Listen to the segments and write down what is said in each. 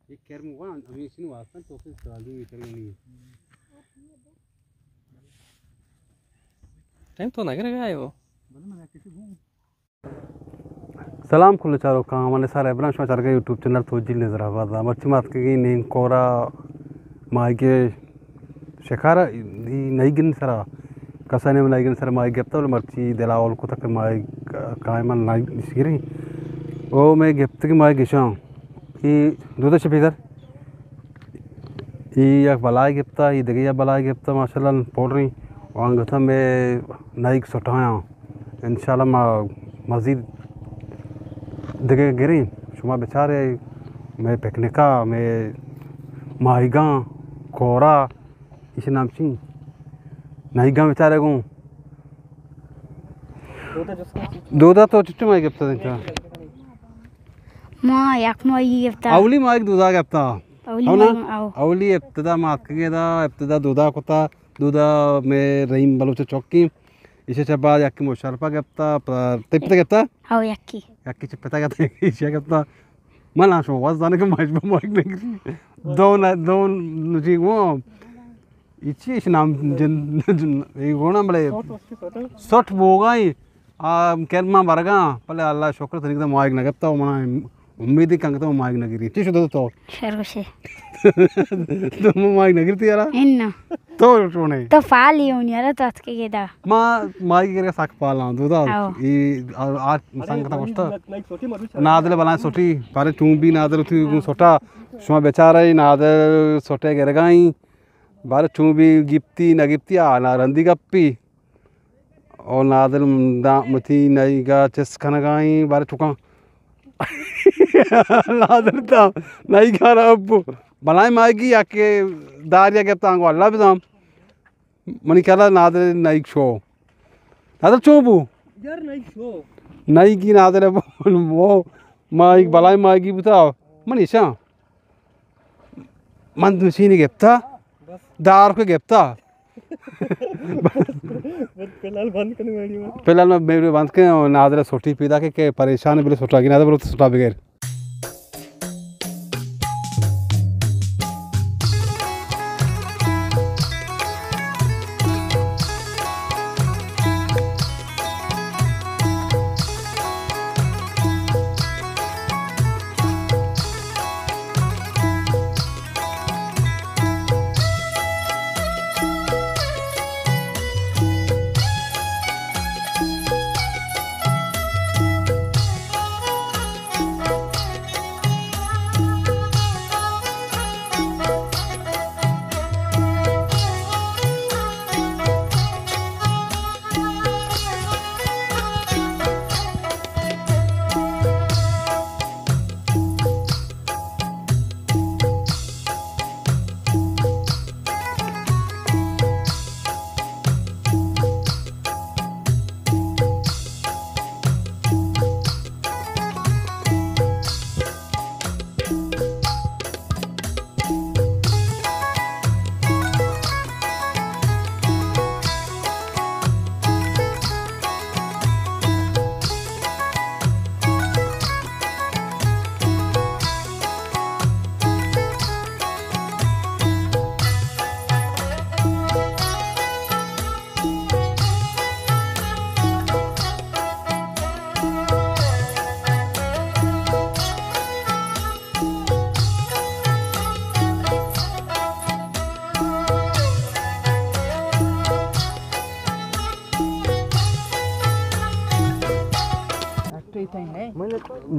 یک کرم وان، ہمیشی نو واسطہ تو پھر سوال دو میٹر نہیں۔ ٹائم تو نہ کرے گا ہے وہ۔ سلام کل چاروکاں، من نثار ابراہیم، شما چارگا یوٹیوب چینل توجیل نظر آباد۔ مرچی ما اتکگیں نیم کورا ماہیگ شکارا، ای نئیگن سرا، کسانیں نئیگن سرا ماہیگ گپتا، بلے مرچی دل آول کتا کہ ماہیگ کائے من نئیگ نشگریں۔ او مئے گپتگیں ماہیگ گشاں۔ ای دودا چہ پیدر؟ ای یک بلائے گپتا، ای دگہ یک بلائے گپتا، ماشاءاللہ پوڈریں۔ و انگتا مئے نئیگ سٹایاں۔ انشاءاللہ ما مزید دگہ گریں۔ شما بچارے مئے پکنکا، مئے ماہیگاں، کورا، ایشی نام چی؟ نئیگاں بچارے گوں۔ دودا تو چچو ماہیگ گپتا دنچا؟ ما یک ماہیگ گپتا۔ اولی ماہیگ دودا گپتا۔ اولی ہو نا؟ ماہیگ، او۔ اولی ابتدا ما اتکگیں دا، ابتدا دودا کتا، دودا مئے رحیم بلوچ چوکی۔ ایشی چہ بعد یکی مشرفہ گپتا، پ-، تئی پتا گپتا؟ او یکی۔ یکی چہ پتا گپتا، ایشی گپتا۔ من آ شما واز دانے کہ ماش با ماہیگ نگری۔ دو نہ، دو نجی وہ۔ ایچی ایش نام جن، جن، ای گونا بلے سوٹ بوگائی۔ آ، کر ما برگاں، بلے اللہ شکر تنیک دا ماہیگ نہ گپتا، و منا امیدی کنگتا ماہیگ نگری۔ چی شد تو؟ شر گوشے۔ تو ماہیگ نگرتی یارا؟ انا۔ تو چونے؟ تو پالی ہونی یارا، تو اتکے گدا۔ ما ماہیگ گرگا سک پالاں، دودا۔ او۔ ای، آ، آ، سنگتا پشتا۔ نادل بلائیں سوٹی، بارے چون بی نادل تو گوں سوٹا۔ شما بیچارہ نادل سوٹے گرگائیں۔ بارے چون بی گپتی، نہ گپتی، آ، نا رندی گپی۔ او نادل دا متی نئیگا چست کنگائیں، بارے چکاں۔ نادل تا نئیگا را اب بلائیں ماہیگی یا کہ داریا گپتا آنگو اللہ بزام۔ منی خیالا نادل نئیگ شو۔ نادل چون بو؟ یار نئیگ شو۔ نئیگی نادل بو، ماہیگ بلائیں ماہیگی بوتا۔ من ایشاں۔ من دوشینی گپتا، دار کو گپتا۔ بس، فی الحال بند کنی ویڈیو۔ فی الحال میں ویڈیو بند کنی اور نادل سوٹی پیدا کے، کہ پریشان بلے سوٹا کی نادل بلے سوٹا بغیر۔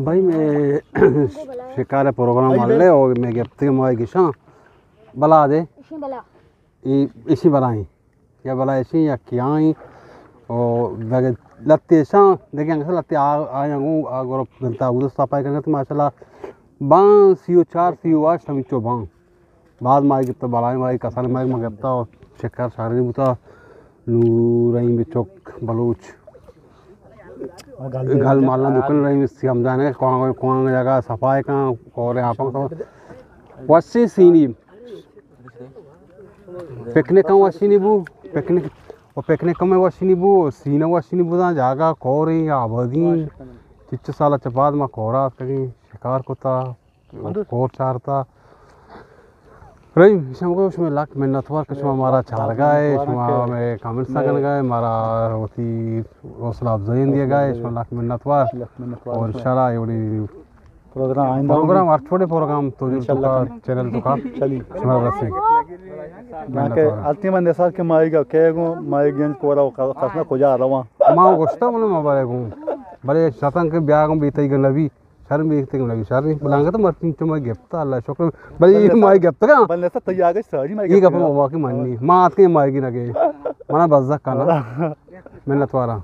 بھائی، میں شکار پروگرام والے اور میں گپتے ماہیگ گشاں۔ بلا دے۔ ای، ایشی بلائیں۔ یا بلا ایشی یا کیائیں۔ او دگہ لتے ایشاں، دگہ انگت لتے آ، آیاں گوں، آ گروپ بنتا، او دوست پائی کنگت، ماشاءاللہ۔ بان سی و چار، سی و ہشت ہمینچو بان۔ بعد ماہیگ گپتا، بلائیں ماہیگ، کسانیں ماہیگ ما گپتا، شکار شارنی بوتا، نوریں بچک بلوچ۔ گل مالاں دکن رہی، سی ہم جانے، کوان، کوان جگہ صفائی کن، اور یہاں پر وشیں سینی۔ پکنک ہم وشینی بو، پکنک، و پکنک ہم وشینی بو، سینہ وشینی بو، داں جاگہ کوریں آبادی۔ چچ سال چہ بعد ما کورا اتکگیں، شکار کتا، کور چارتا، پریم، شما کو شما لک منتوار کہ شما مارا چارگا ہے، شما ہمیں کمنٹس کنگا ہے، مارا وتی حوصلہ افزائی دیگا ہے، شما لک منتوار۔ لک منتوار اور انشاءاللہ یہ وڑی پروگرام آئندہ پروگرام ہر چھوٹے پروگرام تو جو انشاءاللہ تو کا چینل تو کا چلی۔ شما رسی۔ نہ کہ الٹی من ایسا کہ مائیگا کہے گو مائیگین کورا کسنا کجا رواں۔ ما گوشتا من مبارے گوں۔ بلے شتن کہ بیا گوں بیتئی گنبی۔ شر بیتئی گنبی شر نہیں۔ بلانگا تو مرچی چما گپتا اللہ شکر۔ بلے یہ مائی گپتا۔ بلے تو تیاگے ساری مائی یہ گپا۔ گپا واقعی مننی۔ ما آتکے مائیگی نہ گئے۔ منا بزک کنا۔ منتوار آں۔